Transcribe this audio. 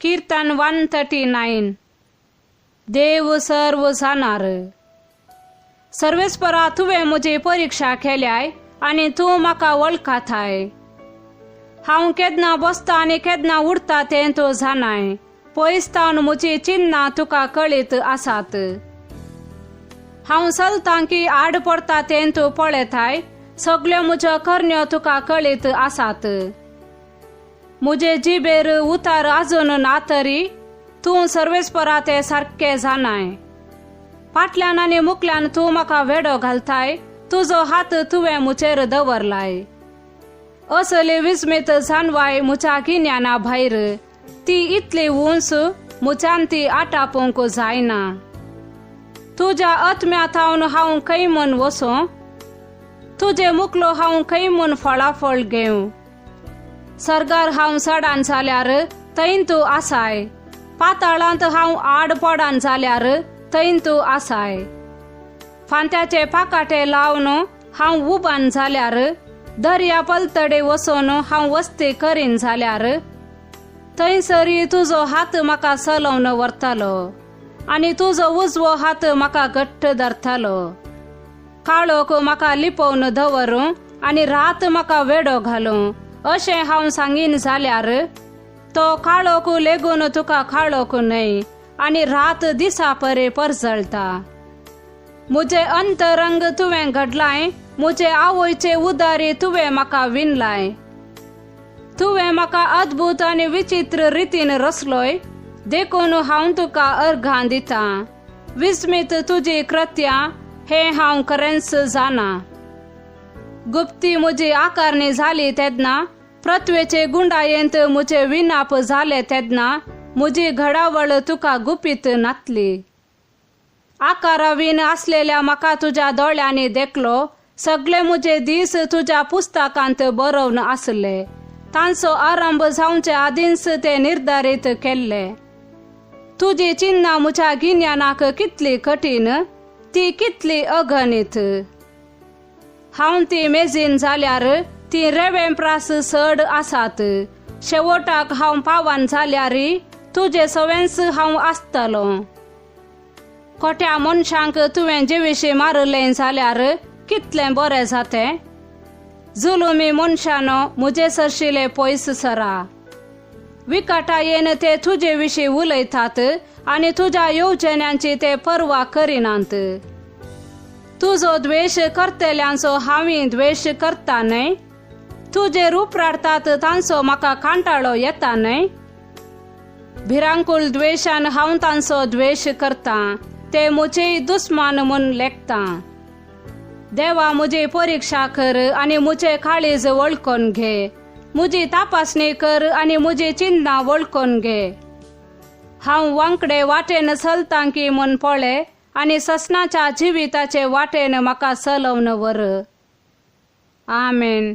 कीर्तन 139. देव सर्व जाणार. सर्वेस्परा, तुवें म्हजी परिक्षा केल्याय आनी तूं म्हाका वळखाताय. हांव केन्ना बसता आनी केन्ना उडटा तें तूं जाणाय. पयस तावन म्हजी चिन्नां तुका कळीत आसात. हांव चलतां की आड पडटा तें तूं पळयताय. सगल्यो म्हज्यो करण्यो तुका कळीत आसात. म्हजे जिबेर उतार आजून ना तरी तूं सर्वेस्परा तें सारकें जाणाय. फाटल्यान आनी मुखल्यान तूं म्हाका वेडो घालताय. तुजो हात तुवें म्हजेर दवरलाय. असली विस्मीत जानवाय म्हज्या गिन्याना भायर. ती इतली उंच, म्हज्यान ती आटापूंक जायना. तुज्या आत्म्या थावन हांव खंय म्हूण वचूं? तुजे मुखलो हांव खंय म्हूण फळाफळ घेवं? सर्गार हांव चडान जाल्यार थंय तूं आसाय. पाताळांत हांव आड पडान जाल्यार थंय तूं आसाय. फांत्याचे पाकाटे लावन हांव उबान जाल्यार, दर्या पलतडे वचून हांव वस्ती करीन जाल्यार, थंयसरी तुजो हात म्हाका चलोवन व्हरतालो आनी तुजो उजवो हात म्हाका घट्ट धरतालो. काळोख म्हाका लिपोवन दवरूं आनी रात म्हाका वेडो घालूं अशें हांव सांगीन जाल्यार, तो काळोख लेगून तुका काळोख न्हय आनी रात दिसा परे परजळटा. म्हजें अंतरंग तुवें घडलाय. म्हजे आवयचे उदारी तुवें म्हाका विणलाय. तुवें म्हाका अद्भुत आनी विचित्र रितीन रचलोय, देखून हांव तुका अर्घां दितां. विस्मीत तुजी कृत्यां हें हांव खरेंच जाणा. गुप्ती म्हजी आकारणी जाली तेन्ना, पृथ्वेचे गुंडायेंत म्हजें विनाप जालें तेन्ना, म्हजी घडावळ तुका गुपीत नातली. आकारावीन आसलेल्या म्हाका तुज्या दोळ्यांनी देखलो. सगळे म्हजे दीस तुज्या पुस्तकांत बरोवन आसले. तांचो आरंभ जावचे आदींच ते निर्धारीत केल्ले. तुजी चिन्नां म्हज्या गिन्यानाक कितली कठीण, ती कितली अगणीत. हांव ती मेजीन जाल्यार ती रेवें प्रास चड आसात. शेवटाक हांव पावन जाल्यार तुजे सवेंच हांव आसतलो. खोट्या मनशांक तुवें जिविशी मारलें जाल्यार कितलें बरें जातें. जुलुमी मनशानो, म्हजे सरशिले पयस सरा. विकाटायेन ते तुजे विशीं उलयतात आनी तुज्या येवजण्यांची ते पर्वा करिनात. तुजो द्वेश करतल्यांचो हांवूय द्वेश करता न्हय? तुजेर उपराडतात तांचो म्हाका कांटाळो येता न्हय? भिरांकूळ द्वेशान हांव तांचो द्वेश करतां. ते म्हजेय दुस्मान म्हूण लेखता. देवा, म्हजी परिक्षा कर आनी म्हजें काळीज वळखून घे. म्हजी तपासणी कर आनी म्हजी चिन्नां वळखून घे. हांव वांकडे वाटेन चलतां की म्हूण पळय आनी ससनाच्या जिविताचे वाटेन म्हाका चलोवन व्हर. आमेन.